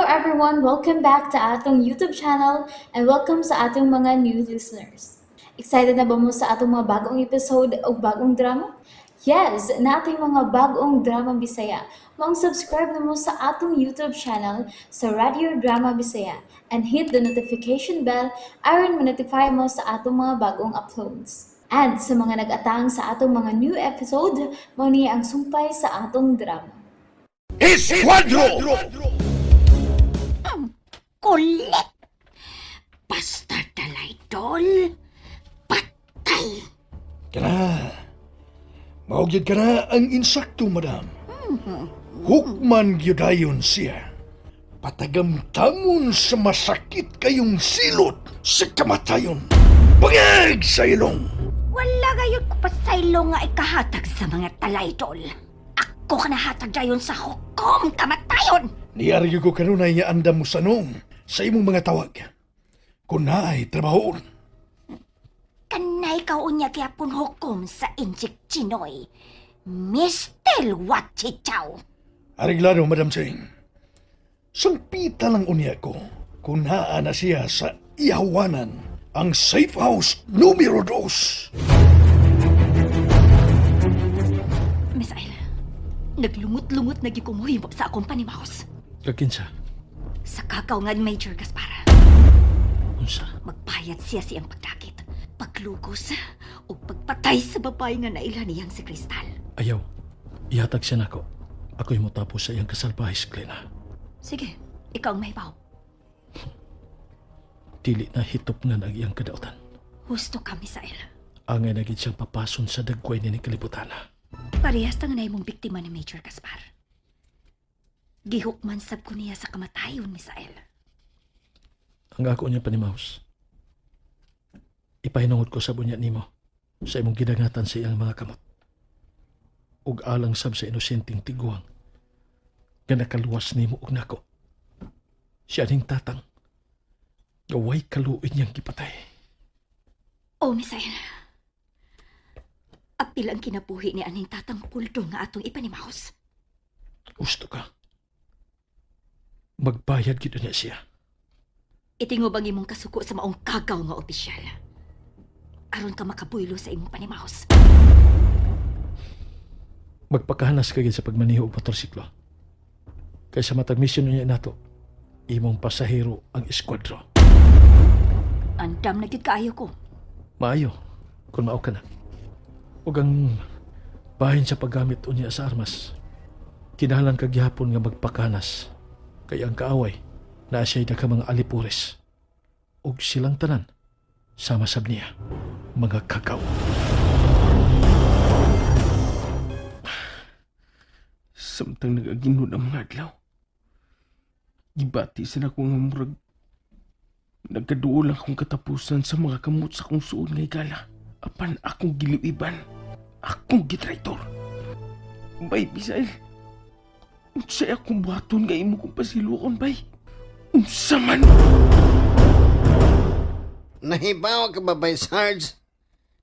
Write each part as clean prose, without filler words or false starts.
everyone! Welcome back to atong YouTube channel and welcome sa atong mga new listeners. Excited na ba mo sa atong mga bagong episode o bagong drama? Yes, nating mga bagong drama Bisaya. Maong subscribe na mo sa atong YouTube channel sa Radio Drama Bisaya and hit the notification bell aron ma-notify mo sa atong mga bagong uploads. And sa mga nag-atang sa atong mga new episode, mao ni ang sumpay sa atong drama. Esquadro! Kulit! Basta dalaydol, patay! Kana, mao gyud kana ang insakto, madam. Hukman gyud dayon siya. Patagamtamon sa masakit kayong silot sa kamatayon. Bangag sa ilong! Wala gayud ko pasaylo nga ikahatag sa mga talaydol. Ako ka nahatag dayon sa hukom kamatayon! Niaryo ko kanunay nga andam mo sanong sa imong mga tawag. Kung naay trabahoon, Kanay ka unya gyapon hukom sa Intsik Chinoy. Mistel Wachichaw! Areglado, Madam Ching. Sangpita lang unya ko kung naa na siya sa ihawanan ang safe house numero 2. Misael, naglungot-lungot na gyud ko mohimo sa akong panimaos. Kakinsa? Sa kakaw nga ni Major Gaspar. Unsa? Magbayad siya siyang pagdakit, paglugos, o pagpatay sa babae nga naila niyang si Crystal. Ayaw. Ihatag siya nako. Ako'y motapos sa iyang kasalbahis, Glenna. Sige, ikaw ang mahibaw. Dili na hitop nga ang iyang kadautan. Husto ka, Misael. Angay na gid siyang papason sa dagway ni kalibutan. Parehas ta nga na imong biktima ni Major Gaspar. Gihukman sab ko niya sa kamatayon, Misael. Ang ako niya panimaus. Ipahinungod ko sa bunya nimo sa imong gidangatan sa iyang mga kamot. Ug alang sab sa inosenteng tiguang nga nakaluwas nimo og nako. Siya ning tatang. Gaway kaluoy niyang gipatay. Oh, Misael. Apil ang kinabuhi ni aning tatang puldo nga atong ipanimaos. Gusto ka. Magbayad gid niya siya. Itingob ang imong kasuko sa maong kagaw nga opisyal. Aron ka makabuylo sa imong panimaos. Magpakahanas ka gid sa pagmaniho og motorsiklo. Kay sa matag misyon niya nato, imong pasahero ang eskuadro. Andam na gyud kaayo ko. Maayo kung mao ka na. Ug ang bahin sa paggamit unya sa armas, kinahanglan ka gihapon nga magpakanas kay ang kaaway naa siya'y daghan mga alipores ug silang tanan sama sab niya mga kagaw. Samtang nag-aginhod ang mga adlaw, gibati sa nako nga murag nagkaduol ang akong katapusan sa mga kamot sa akong suod nga higala. Apan akong gilibiban, akong gitraitor. Bay, Bisael, unsay akong buhaton nga imo kong pasilukon, bay? Unsa man? Nahibaw ka ba bay, Sarge?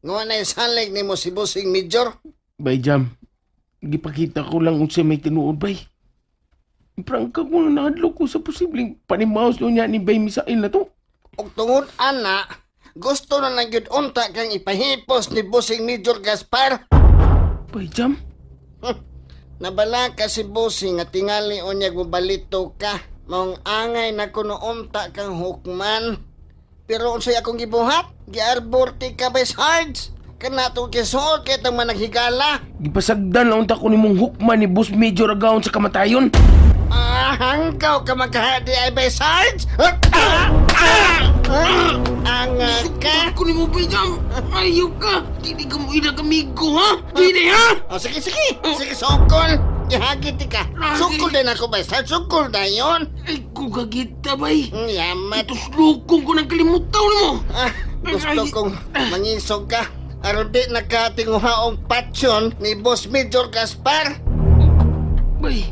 Nga na salig ni mo si Busing Major? Bay, Jam, gipakita ko lang unsay may tinuod, bay. Prangka ko na nahadlok ko sa posibleng panimaos niya ni Bay Misael na to. Og tungod ana, gusto na lang gyud unta kang ipahipos ni Busing Major Gaspar. Bay, Jam, Nabala ka si Busing nga tingali unyag mobalito ka. Maong angay na kuno unta kang hukman. Pero unsay akong gibuhat? Giarbor ti ka bay, Sarge? Kana to kisuot kay tang managhigala. Gipasagdan lang unta ko nimong hukman ni Boss Major Agaon sa kamatayon. Ah, hanggaw ka magkahadi ay bay, Sarge? Ah! Ah! Ah! Anga ka? Ko nimo bay Jam. Ayaw ka. Dili ka mo ilag amigo ha. Dili ha. Oh, sige, sige. Sige, sukol. Gihagit ka. Sukol din ako, bay. Sarge, sukol na yun. Ay ko gagita bay. Yamat. Tuslukong ko ng kalimutaw nimo. Ah, gusto kong mangisog ka. Aron di nakatinguhaong patsyon ni Boss Major Gaspar. Bay,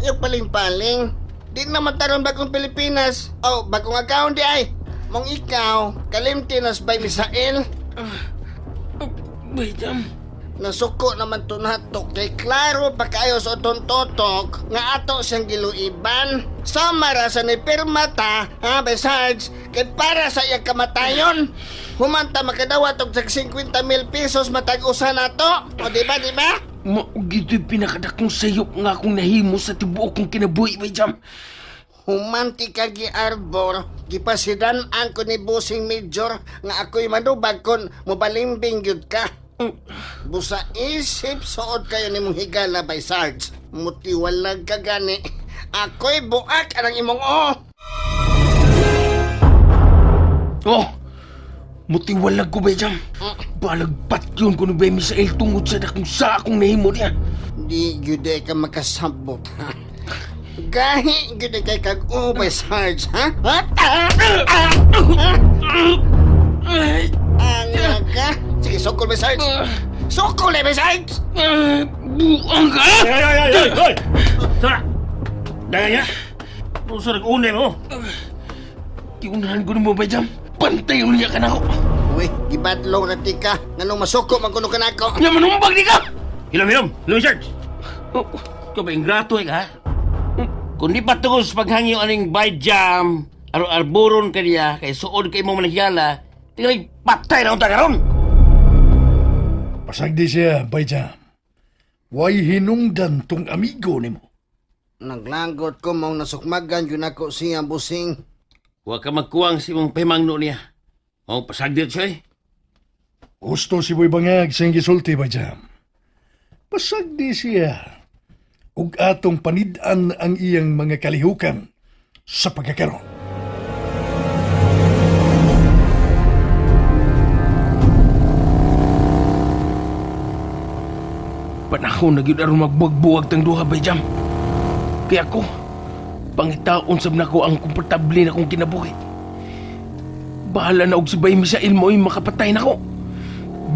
Yung paling-paling. Di naman taron bagong Pilipinas. Oh, bagong account di ay. Mong ikaw, kalimti nas by Misael. Bay Jam. Nasuko naman to nato kay klaro pa kayo sa utong totok nga ato siyang giluiban. Sama ra sa ni pirma ta, ha, bay Sarge, kay para sa iyang kamatayon. Humanta makadawat og tag 50 mil pesos matag usa nato. O di ba, di ba? Mao gito'y pinakadakong sayop nga akong nahimo sa tibuok kong kinabuhi, Bay Jam. Humanti ka gi Arbor, gipasidan-an ko ni Busing Major nga ako'y manubag kon mobalimbing gyud ka. Busa isip suod kayo ni mong higala by Sarge. Mutiwalag ka gani. Ako'y buak anang imong o. Oh! Mutiwalag ko, Bay Jam. Balagpat yun ko ni Bay Misael tungod sa dakong sa akong nahimo niya. Di gyud ay ka makasabot ha. Gahi gyud ay kay kag o by Sarge ha? Ha? Ah! Ah! Ah! Ay, Anga ka? Sige, sukol by Sarge. Sukol eh, by Sarge! ay, buang ka! Ay, ay, ay, ay, ay! Tara! Dahil niya! Puso nag-unay mo! Kiunahan ko mo, Bay Jam. Pantay ulit ka na ako. Uy, gibadlong na tika. Nganong masuko man kuno ka nako. Nga manumbag di ka! Hilom, hilom! Hilom, Sarge! Oh, Ikaw ba, ingrato eh ka, ha? Kung di patugos paghangyo aning Bay Jam, aro-arboron ka niya, kay suod kay imong manghigala, tingali patay na unta karon! Pasagdi siya, Bay Jam. Way hinungdan tong amigo nimo. Naglanggot ko mong nasukmagan yun ako siya busing. Huwag ka magkuwang sa imong pahimangno niya. O, pasagdi siya eh. Gusto si Boy Bangag sa iyang gisulti, Bay Jam. Pasagdi siya. Ug atong panid-an ang iyang mga kalihukan sa pagkakaroon. Panahon na gyud aron magbuwag-buwag tang duha, Bay Jam. Kaya ako, pangitaon sab nako ang komportable na akong kinabuhi. Bahala na og si Bay Misael mo'y makapatay nako.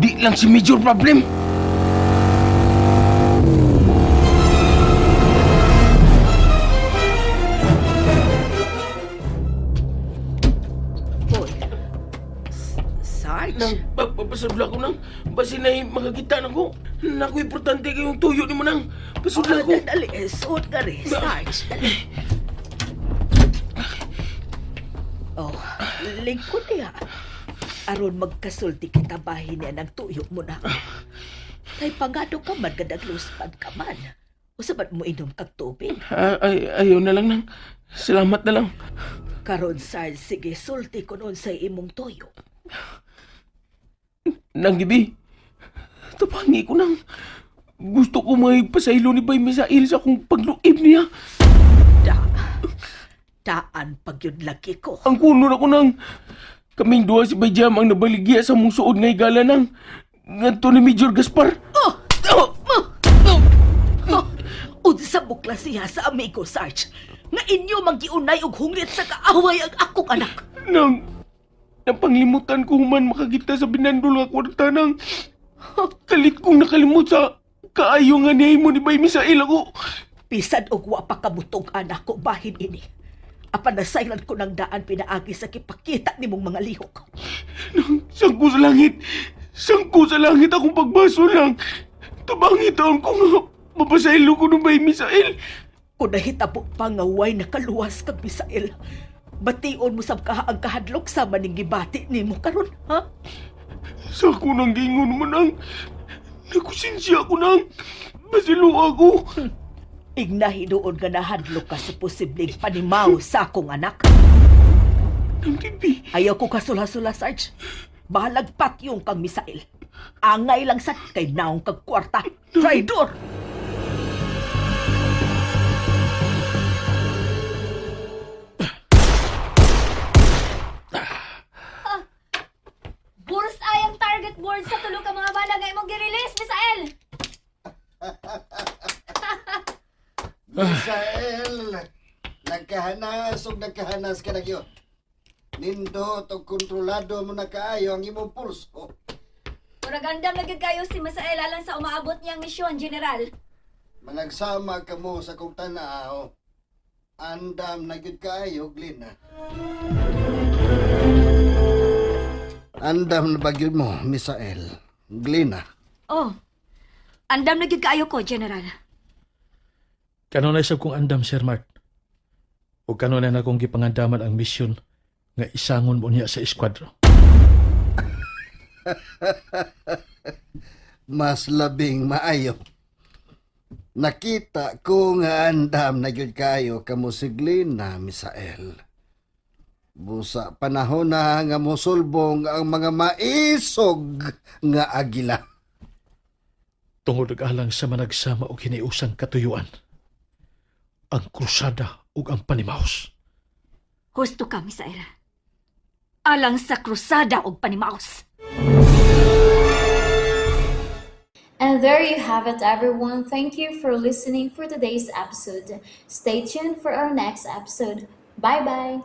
Di lang si major problem. Hoy. Sarge? Nang papasudla ko nang basin na makakita nako. Nako importante kayong tuyo nimo nang. Pasudla ko. Dali, eh, suot ka rin, Sarge. Dali. Oh, lingkod niya. Aron magkasulti kita bahin niya ng tuyo mo na. Kay pangado ka man, gadagluspan ka man. Usabat mo inom kag tubig. Ah, ay, ayaw na lang nang. Salamat na lang. Karon, Sarge, sige, sulti ko noon sa imong tuyo. Nang gibi, tapangi ko nang. Gusto ko may pasaylo ni Bay Misael sa akong pagluib niya. Da. Daan pag yun lagi ko. Ang kuno na ko nang. Kaming duha si Bay Jam ang nabaligya sa mong suod nga higala nang. Ngadto ni Major Gaspar. Oh! Oh! Oh! Unsa bukla siya sa amigo, Sarge. Nga inyo magiunay og hungit sa kaaway ang akong anak. Nang, napanglimutan ko human makakita sa binandol nga kwarta nang. Kalit kong nakalimot sa kaayo nga nihimo ni Bay Misael ako. Bisan og wa pa kabutog anak ko bahin ini. Apan nasayran ko ng daan pinaagi sa kipakita nimong mga lihok. Nang, sangko sa langit. Sangko sa langit akong pagbaso lang. Tabangi taon ko nga. Mapasaylo ko ng Bay Misael. Kung nahitabo pa nga way nakaluwas kag Misael, bation mo sab kaha ang kahadlok sa maning gibati nimo karon, ha? Sa ako nang gingon mo nang. Nakusensya ko nang. Basilo ako. Ignahinuon nga nahadlok ka sa posibleng panimaw sa akong anak. Nang tibi. Ayaw ko kasula-sula, Sarge. Bahalag patyong kang misail. Angay lang sa kay naong kag kwarta. Traidor! Bullseye ang target board sa tulo ka mga bala nga imong gi-release, Misael! Misael, nagkahanas og nagkahanas ka na gyud. Nindot og kontrolado mo na kaayo ang imong pulso. Murag andam na gyud kayo si Misael alang sa umaabot niyang misyon, General. Managsama ka mo sa kong tanaw. Andam na gyud kaayo, Glina. Andam na ba gyud mo, Misael? Glina. Oh, Andam na gyud kaayo ko, General. Kanunay sab kong andam, Sir Mark. O kanunay na kong gipangandaman ang misyon nga isangon mo niya sa eskwadro. Mas labing maayo. Nakita ko nga andam na gyud kayo kamo si Glenna, Misael. Busa panahon na nga mosulbong ang mga maisog nga agila. Tungod ug alang sa managsama og hiniusang katuyuan. Ang krusada ug ang panimaos. Husto ka, Misael. Alang sa krusada og panimaos. And there you have it, everyone. Thank you for listening for today's episode. Stay tuned for our next episode. Bye bye.